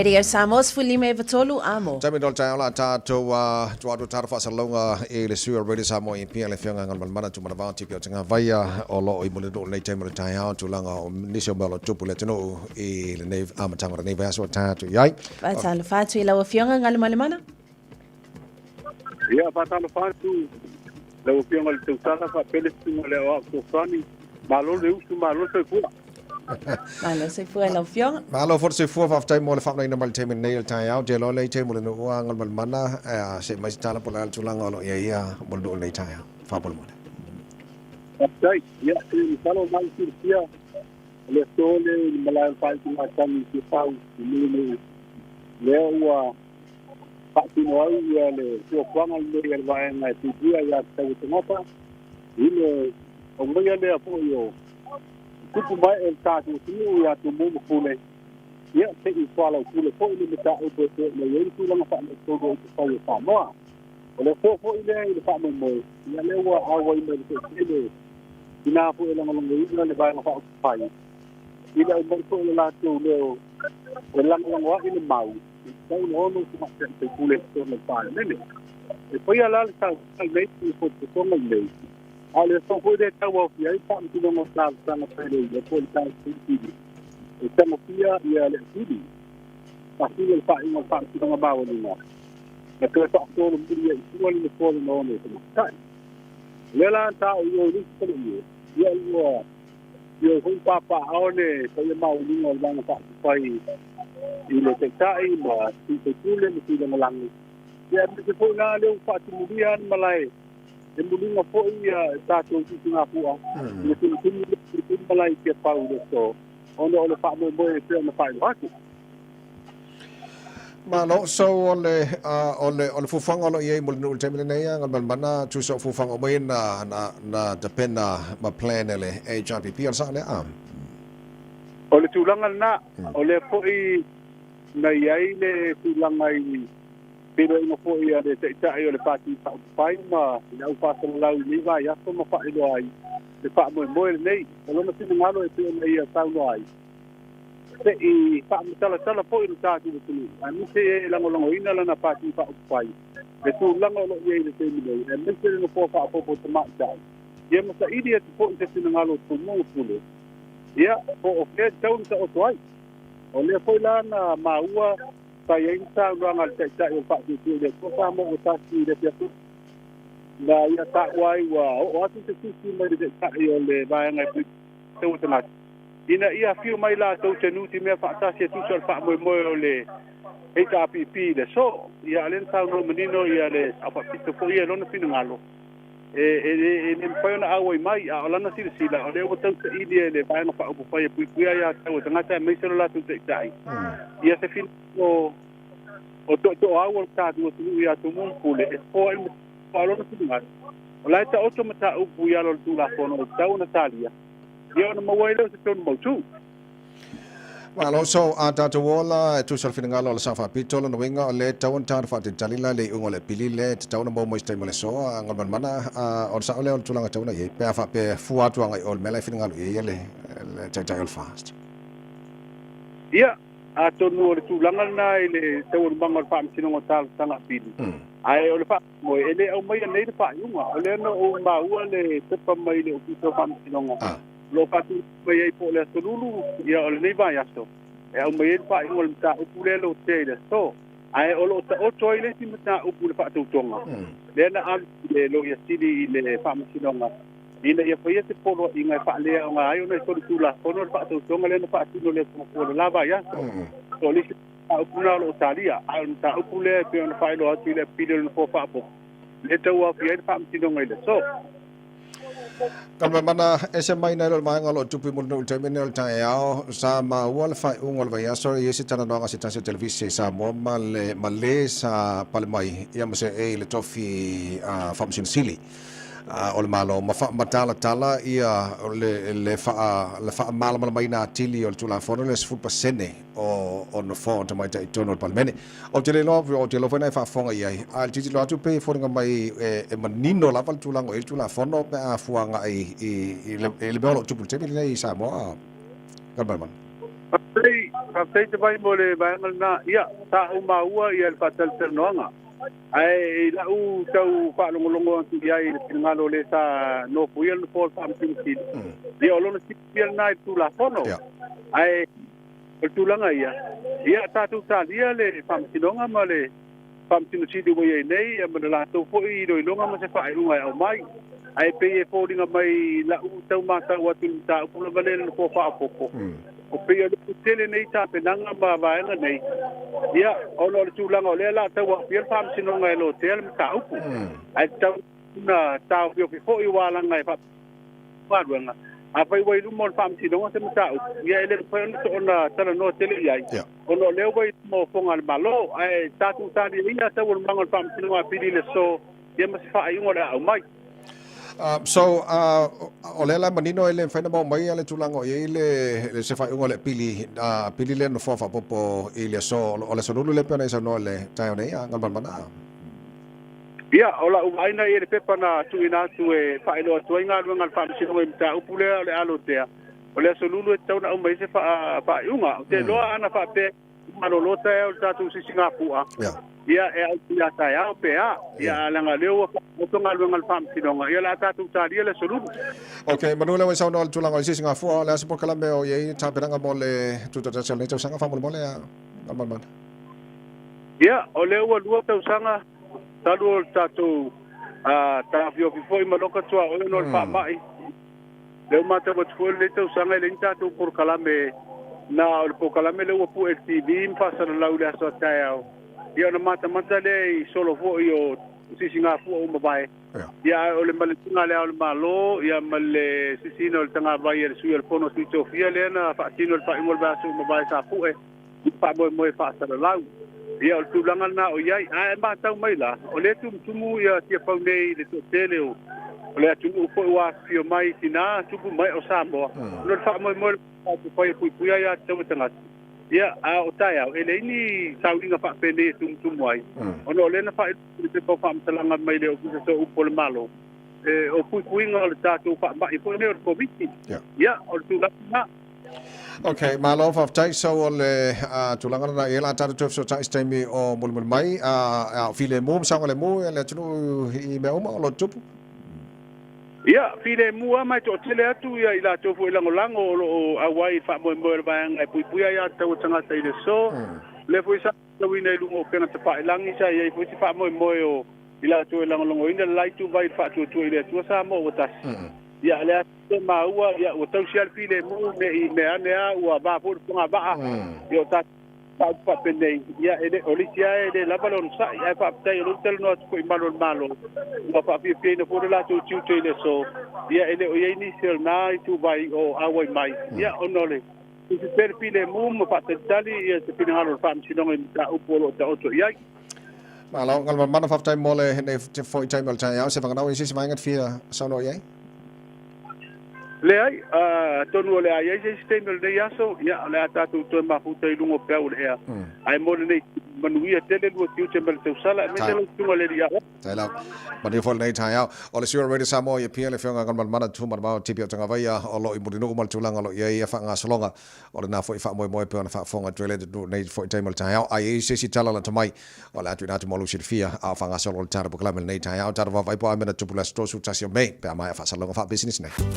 Radio Samoa 15 93 amo. Taimi no le taeao la tatou tua atu tatou faasalalauga i le sui o Radio Samoa i Apia le Afioga Galumalemana Tumanavao Tipi o Tagavaia o lo o i Mulinuu lenei taimi o le taeao tulaga o nisi o mea o lo o tupu i le atunuu i lenei amataga o lenei vaiaso ua tae atu i ai. Faatalofa atu i lau Afioga Galumalemana. Ia, faatalofa atu lau Afioga i le Tausala faapea le Susuga i le Aoao Fesoasoani. Malo le usu, malo le soifua. Malo soifua i lau Afioga. Malo foi le soifua, faafetai mo le faaonaina mai i le taimi lenei o le taeao. Ou te iloa o lea i taimi o le nuu a Galumalemana, se i aumai se tala po o le a le tulaga o lo o i ai ia mo le nuu i lenei taeao. Faamolemole. Faafetai. Ia, e masalo o lena ua silafia le aso lea i le malae o le faaiutugatagi i Tiafau i Mulinuu, lea ua faatino ai ia le fuafuaga lenei a le vaega e puipuia ia tatau a tagata i le aumaia lea foi o tupu ma ee o le tatou atunuu ia Tumua ma Pule, ia se i soalaupule foi le mataupu e pei ona i ai le tulaga faaletonu o upufai o Samoa. O le aso foi lea i le faamoemoe, ia lea ua auai mai le toatele ina foi e lagolagoina le Vaega Faaupufai i le aumai foi o le latou leo e lagolago ai le mau e tatau ona ono tamaitai faipule i totonu o le Palemene. E faia la le saunoaga lenei i le potopotoga lenei, a o le aso foi lea e tauaofia ai le faamasinoga o talosaga faailoilo po o le talosaga e tagofia ia le apili faasino le faaiuga o le faamasinoga maualuga na toe faasolomuli ai i tua le nofoa lona ono o tamaitai. O lea la na taoio i le isi faleie, ia ua Ia foi papaaao le paia maualuga o le Vaega Faaupufai i le Taitai ma sui faipule ma sui lagolago. Ia aemaise foi la lea ua faatumulia le malae e muliga foi ia tatou tuutugafu'a i le tumutumu lea i malae i Tiafau i le aso ona o le faamoemoe e pei ona faailoa atu. Malo, so o le, o le, o le fuafuaga o lo o i ai mo le nuu i le taimi lenei, a Galumalemana, tusa o fuafuaga uma ia na, na, na tapena ma plan e le HRPP, o le sao lea? A. O le tulaga lena, o lea foi na i ai le tulaga i feiloaiga foi a le Taitai o le Pati Faaupufai ma le au faasalalau i nei vaiaso ma faailoa ai le faamoemoe lenei. O lona finagalo e pei ona ia saunoa ai, Se i faamatalatala foi lo tatou atunuu, aemaise e lagolagoina lana Pati Faaupufai, le tulaga o lo o i ai i le taimi nei, aemaise le nofoa faaopoopo tamaitai, ia ma saili atu foi se finagalo o Tumua ma Pule, ia, po o fea e tatau ona taoto ai. O lea foi la na maua sa i ai le saunoaga a le Taitai o le Faatuatua i le Atua Samoa ua tasi i le afiafi, na ia taua ai ua oo atu se tusi mai le Taitai o le Vaega e Puipuia Tagata, ina ia afio mai latou te nutimea faatasi e tusa o le faamoemoe o le HRPP i le aso. Ia, a o lea na saunoa manino ia le Sao Faapito foi ia i lona finagalo, e, e, e le mafai ona auai mai, a o lana silasila, o lea ua tausaili e le Vaega Faaupufai e Puipuia Aia Tatau a Tagata aemaise lo latou Taitai, ia se finagalo o tootooau o le tatou atunuu ia Tumua ma Pule e fofoa ai le a o lona finagalo, o la e taoto mataupu i alo o le Tulafono e tatau ona talia, ia ona maua ai lea o se tonu mautu. Malo, so a tatou ola e tusa le finagalo o le Sao Faapito, lona uiga o lea e tatau ona tatou faatalitali la le iuga o le apili lea e tatau ona maua mai se taimi o le aso a Galumalemana, a o le sao lea o le tulaga e tatau ona i ai pe a faapea e fua atu agai o le mea la e finagalo i ai le Taitai o le FAST. Ia, atonu o le tulaga lena i le taualumaga o le Faamasinoga o Talosaga Apili, ae o le faamoemoe e le aumaia nei le faaiuga. O lea na ou maua le pepa mai le Ofisa o Faamasinoga o lo o faatulaga mai ai po o le aso Lulu ia o lenei vaiaso e aumai ai le faaiuga o le mataupu lea e lotea i le aso. Ae o lo o taoto ai le isi mataupu i le faatautoga lea na alu i le Loia Sili i le Faamasinoga ina ia faia se poloaiga e faaleaoga ai ona e solitulafono le faatautoga lea na faatino i le Aso Gafua o le la vaiaso. So o le isi mataupu lena o lo o talia, a o le mataupu lea e pei ona faailoa atu i le apili o le Nofoa Faaopoopo, lea e tauaofia ai le faamasinoga i le aso. Galumalemana ese mai nai lo le vaega o lo o tupu i Mulinuu i le taimi lenei o le taeao, sa maua le faaiuga o le vaiaso e i ai se talanoaga a se tasi o televise i Samoa ma le ma le sa pale mai ia ma seei i le tofi Faamasino Sili. o le Malo ma faamatalatala ia le le faamalamalamaina atili o le Tulafono le 10% o nofoa o tamaitai i totonu o le Palemene. Ou te le iloa, ou te iloa foi na e faafofoga i ai, a o le tilotilo atu pei e foliga mai e manino lava le tulaga o i ai le Tulafono pe a fua agai i le mea o lo o tupu i le taimi lenei i Samoa. Galumalemana. Faafetai. Faafetai Tavai mo le vaega lena. Ia, sa ou maua ia le faatalatalanoaga. Ae i lau tau faalogologo atu i ai i le finagalo o le sa nofoia le nofoa o le Faamasino Sili, ia o lona silafia lena i le Tulafono. Ae o le tulaga ia, ia tatou talia le Faamasinoga ma le Faamasino Sili ua i ai nei, ia ma le latou foi iloiloga ma se faaiuga e aumai. Ae pei e foliga mai i lau tau matau atu i le mataupu lava lea i le nofoa faaopoopo, o pei o le tele nei tapenaga ma vaega nei, ia, ona o le tulaga o lea o le a tauaofia le Faamasinoga e lotea le mataupu. Ae tatau ona taofiofi foi ua alaga e galuega. Afai ua i luma o le Faamasinoga se mataupu, ia e le mafai ona talanoa tele i ai, ona o lea ua i luma o fofoga a le Malo. Ae tatou talia ia taualumaga o le Faamasinoga Apili i le aso, ia ma se faaiuga o le a aumai. So, o lea la manino e le mafai ona maua mai le tulaga o i ai le se faaiuga o le apili, apili lea nofoa faaopoopo i le aso o le aso Lulu lea pei ona e saunoa i le taeao nei a Galumalemana. Ia, o lau vaaiga i le pepa na tuuina atu e faailoa atu ai galuega a le Faamasinoga i mataupu lea o le a lotea, o le aso Lulu e tatau ona aumai se faaiuga. Ou te iloa ana faapea malolo taeao i le tatou sisigafua, ia e au ia taeao pe a. Ia, leaga o lea ua faataoto galuega a le Faamasinoga, ia o le a tatou talia le aso Lulu. Ok, manu lea ua e saunoa i le tulaga o le sisigafua, o le a se polokalame o i ai tapenaga mo le tutoatasi o lenei tausaga faamolemole a Galumalemana? Ia, o lea ua 2 tausaga talu o le tatou taofiofi foi ma loka tuaoi ona o le faamai. Lea ua matau atu foi lenei tausaga e leai ni tatou polokalame, na o le polokalame lea ua pue i le TV ma faasalalau i le aso a taeao. Ia ona matamata lea i solo foi o sisigafua ua mavae. Ia, ae o le maliliga a le Ao o le Malo, ia ma le sisiina o le tagavai a le Sui o le Fono a Sui Tofia lea na faatino i le faaiuga o le vaiaso ua mavae sa pue faamoemoe faasalalau. Ia o le tulaga lena o i ai. Ae matau mai la, o lea tumutumu ia Tiafau nei i le toatele o le atunuu foi ua afifio mai tina tupu mai o Samoa. O le faamoemoe le fai puipuia ia tatau e tagata. Ia, a o taeao, e leai ni sauliga faapenei e tumutumu ai. Ona o lea na faailoa le pepa o faamatalaga mai le Ofisa Sooupu o le Malo, o puipuiga o le tatou faamai foi nei o le Koviti. Ia, o le tulaga lena. Ok, malo faafetai. So o le tulaga lena ia la tatou toe fesootai i se taimi o mulimuli mai, a o filemu ma saogalemu le atunuu i mea uma o lo o tutupu. Ia, filemu lava ma e toatele atu ia i latou foi lagolago o lo o auai i le faamoemoe o le vaega e puipuia ai tatau a tagata i le aso. Lea foi sa tauina i luga o upega tafailagi sa i ai foi se faamoemoe o i latou e lagolagoina le la ituvai i le faatuatua i le Atua Samoa ua tasi. Ia, lea te maua, ia, ua tausi lava le filemu ne i mea ane a ua va foi le fogavaa. Ia o tatou mataupu faapenei, ia e le o le isi lava e le lava le onosai, ae faafetai o lea ua talanoa atu foi i malu o le Malo, ua faafiafiaina foi le latou tiute i le aso, ia e le o i ai nisi o lena ituvai o auai mai, ia ona o le tusi pea le filemu ma faatalitali ia se finagalo o le Faamasinoga i mataupu o lo o taoto i ai. Malo, Galumalemana, faafetai mo lenei foi taimi o le taeao. Se vaganau i se isi vaega e te fia saunoa i ai? Leai, atonu o le a i ai se isi taimi o lenei aso, ia o le a tatou toe mafuta i luga o peau o le ea. Ae mo lenei, manuia tele lua tiute ma le tausala, aemaise lau susuga le alii aoao. Tai lava. Manuia foi lenei taeao. O le sui o Radio Samoa i Apia le Afioga Galumalemana Tumalemao Tipi o Tagavaia o lo o i Mulinuu ma le tulaga o lo o i ai ia faagasologa o lena foi faamoemoe pei ona faafofoga atu ai le atunuu nei foi taimi o le taeao. A i ai se isi tala lata mai o le a tuuina atu mo lou silafia a o faagasolo le tatou polokalame i lenei taeao. Tatou vaavaai po o a mea na tupu i le aso 31 o Mei pe a maea faasalalauga faapisinisi nei.